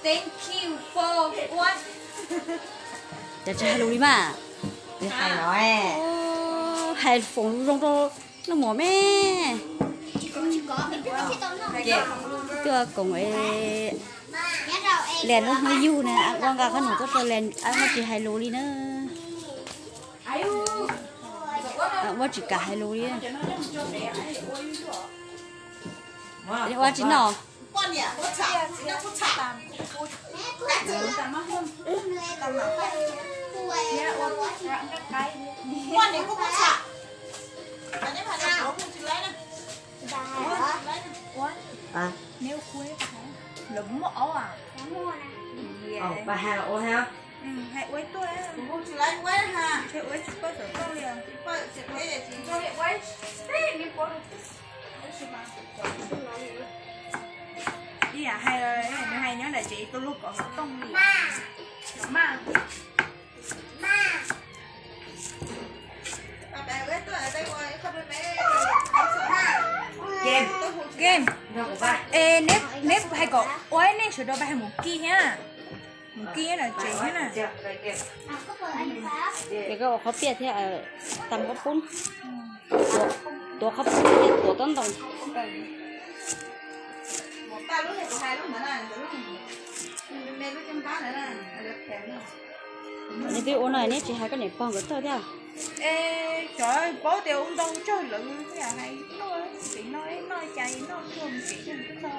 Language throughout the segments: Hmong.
Thank you for what? Cas tsis hais lus li mas. Hais no, hais foom zoo rau leej muam me. Tuaj koom li lub hnub yug na, ua nqa qhob noom tuaj rau Len, muab tsis hais lus li na. Muab tsis kam hais lus li. Ua tsis noj. Ib yam hais, nws hais nyob nram tsev ib tug luag kom hauv tooj li. Mas Game. Es neb, neb hais kom ua nej sawv daws pab hais mus kij thiab. Mus kij nyob nram tsev thiab na. Ces koj ua qhob piaj thiab, tas qhob pub, tuav qhob pub thiab tuav tob ntoos. Neb twb ua no neb tsis hais koj niam pog nkawd tuaj thiab. Es cov paub tias ua ntau tsawg lawm, hais noj, noj cas noj tuag mus tsev, noj lawm.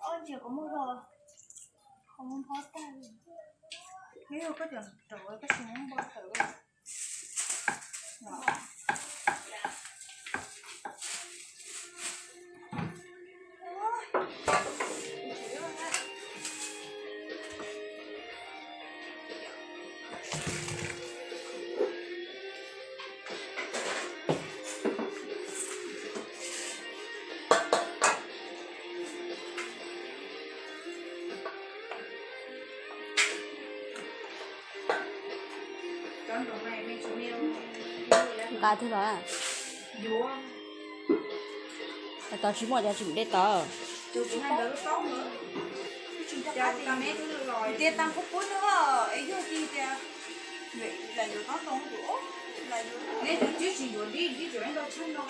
Ob ntsiav kuv muaj zog, kuv muaj phob tag li. Neb yog koj cov rau koj tsis muab npau taws. Nqa thiab los? Tod tsis muaj cov tsis mus de tod. Tias tas qub pub no es yog tias lam yuav tob ntoo tus, neb tus twb tsis yuav dib, dib tsuas ntau tshaj no.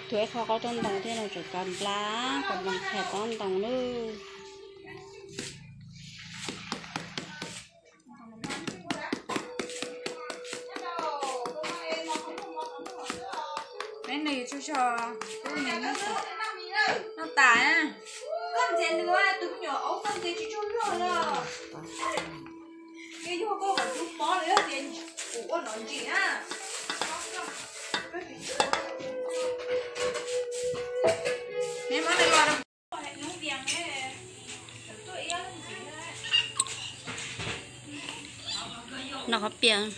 Tuav ib qho qhob tob ntoo thiab no tseem kav nplas, kav nplas qhia tob ntoo nawb. Nws tso so, noj tas na. Koj ntxias nws, tus me nyuam aub koj ntxias tsis tsaug zog los. Yog koj kom tus pob los yog tias kuv ua nom ntsim na. Noj qhob pias.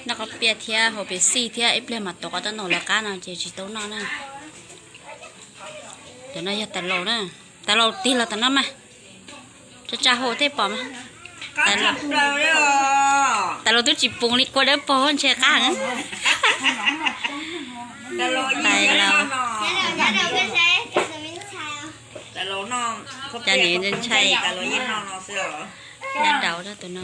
Noj qhob pias thiab haus Pepsi thiab ib pliag mas tuav qhob tob ntoo lawv qab no ces tsis tau noj na. Cov no yog tais laus na, tais laus tig los tom no mas. Tsa tsa hau thiaj pom mas. Tais laus twb tsis pum li, kua dawb paug ntshe qab heev. Tais laus. Cas nim ntshai. Nyab daus rau tus no.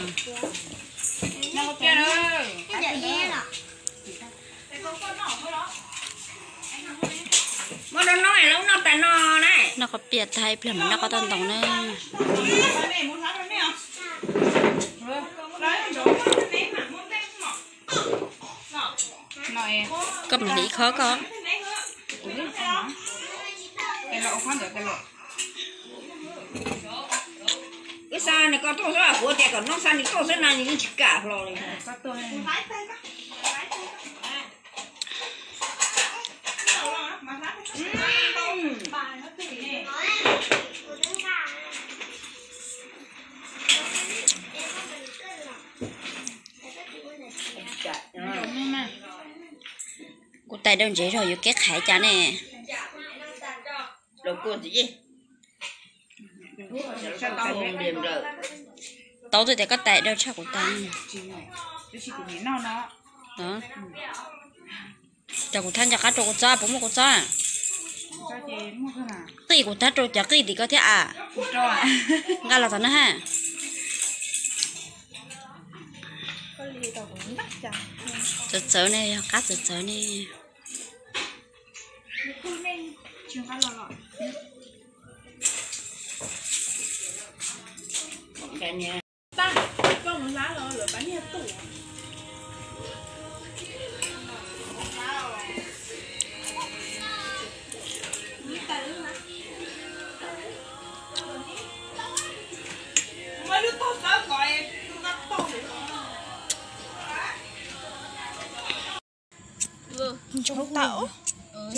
Noj qhob pias tag ib pliag mam noj qhob tob ntoo na. Koj mam hliv ib khob koj. Wb xa nws koj tuaj xwb, kuv tias kom noj xa nws tuaj xwb no nws yeej tsis kam hlo li. Kuv tais daug ntsev zog yuav kev qhaiv cas ne. Tau twb tias koj tais daug tshaj kuv tais. Cov kuv thab nco qab rau kuv txob, puas muaj kuv txob? Qij kuv thab rau cov qij tim koj thiab a. Nqa los tom no ha. Txawv txawv ne, yog qab txawv txawv ne.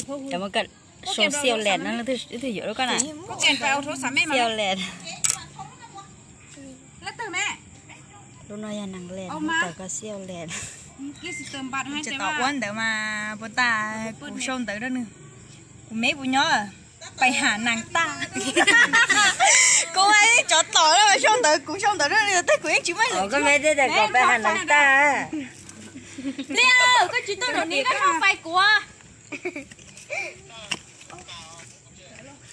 Cov muaj koj sau xiau lem no, leej twg yuav rau koj na? Xiau lem. Lub no yog nees lem, muab tawm kom xiau lem. Tsis tau ua ntawd mas puas tas kuv sau ntawv rau nws. Kuv me puas nyob pais ham nees tag. Kuv ua ib tsov tom no mas sau ntawv, kuv sau ntawv rau nws tej kuv yeej tsis muaj lus. Koj me thiaj tias kom pais ham nees tag. Liam, koj tsis tuaj nram ni koj ho pais kuv.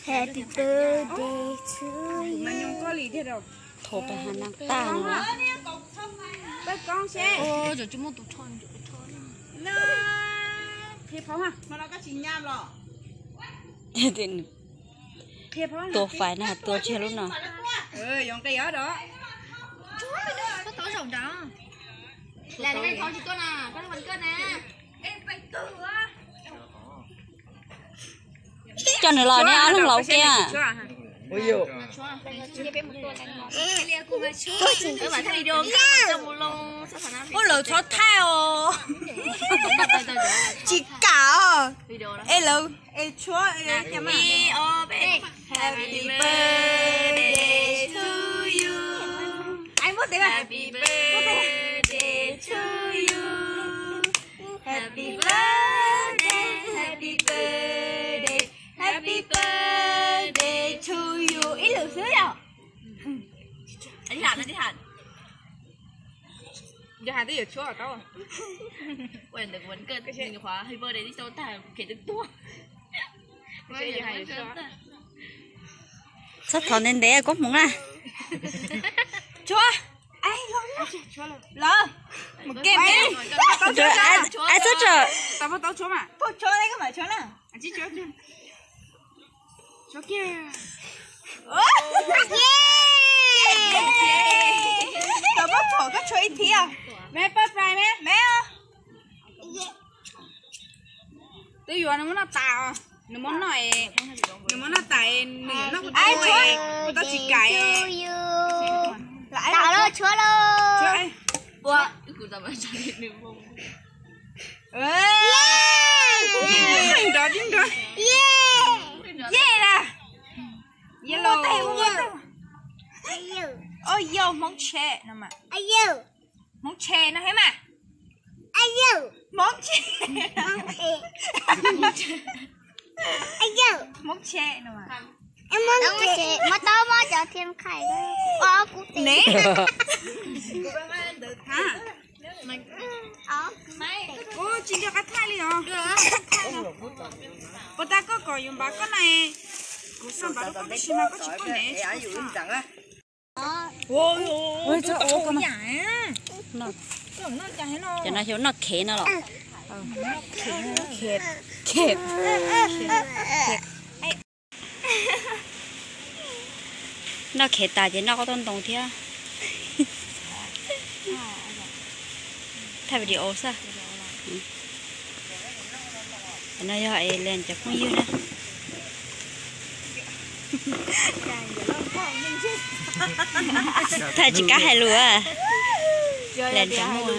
Happy birthday to you. Thaum pais ham nees tag no. Tua fais na, tua tseg lub no. Coj nws los ne, ob leeg laus kiag. Ua lawv txhob thaij os. Tsis kam os. Es lawv es tshuab. Happy birthday to you. Happy birthday to you. Happy birthday, happy birthday, happy birthday to you. Ib lwm xwb yom. Ib lwm xwb yom. Yog hais twb yuav tshuab tau. Ua ntawd kuv quav kawj nws qhuav happy birthday twb tau tag, khev twb tuag. Txhob thov ntev ntev koob hmoov na. Tshuab. Lawv mus kem peb. Ai txhob tsawm. Tau tshuab na. Tau pab phom koj tshuab ib thiab. Me pab fai me me os. Twb yuav nws muab noj tas os. Nws muab noj, nws muab noj tas, nws yuav noj kuv tau, kuv tau tsis kam. Tshuab los tshuab los. Nrov tib nrov. Yej na. Yej los. Au yau, Hmoob tshe no mas. Hmoob tshe no thiab mas. Hmoob tshe. Hmoob tshe no mas. Muab tau muab cov thiam khais ne. Kuv tsis nco qab thaij li os. Puas tas koj kom yus npav koj na, kuv xav npav rau koj tab sis mas koj tsis pub ntev. Cov no xyov noj khev no los? Noj khev tas ces noj koj toj ntoo thiab. Thaij video xwb. No yog es Leej cov phooj ywg na. Thaij tsis kam hais lus. Leej cov muaj.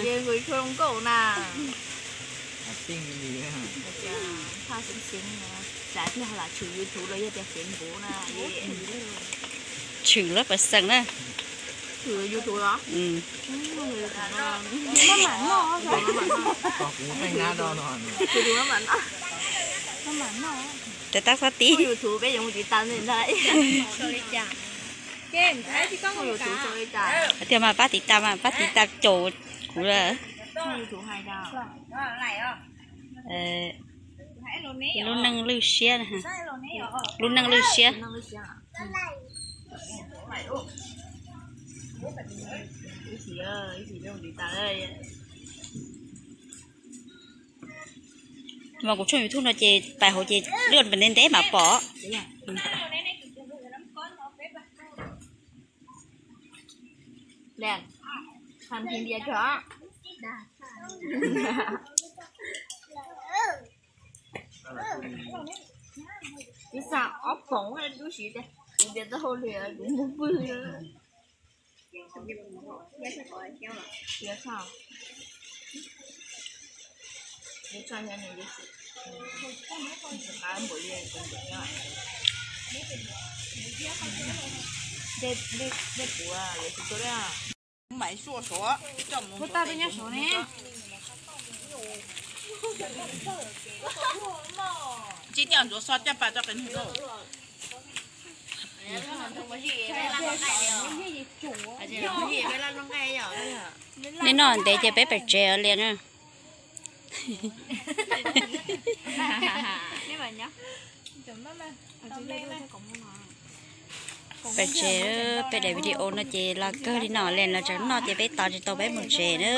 Xeev xeev no, tsam pliag ho lam tshwm YouTube los yog tias Facebook na. Tshwm lub pas xeem na. Tshwm YouTube los? Maj mam noj. Tab tab xab tib. YouTube peb yuav mus tiv tas ntag. Tias mas pab tiv tas mas pab tiv tas caum kuv lawm. Lub neej lwj siab, lub neej lwj siab. Mas kuv tshooj YouTube no ces pais hauv ces lwj ntev ntev mas pom. Kuv xa ob poom lub siv tias kuv tias tau hauj lwm kuv mus pwg. Ua tag tus nyob saud ne. Tsis coj ntsuav xo coj pas tso qev. Nej noj ntev ces peb pem tsev li na. Pem tsev, peb daim video no ces los kawg li no li, los tseem noj ces peb tos tsis tau peb mus tsev na.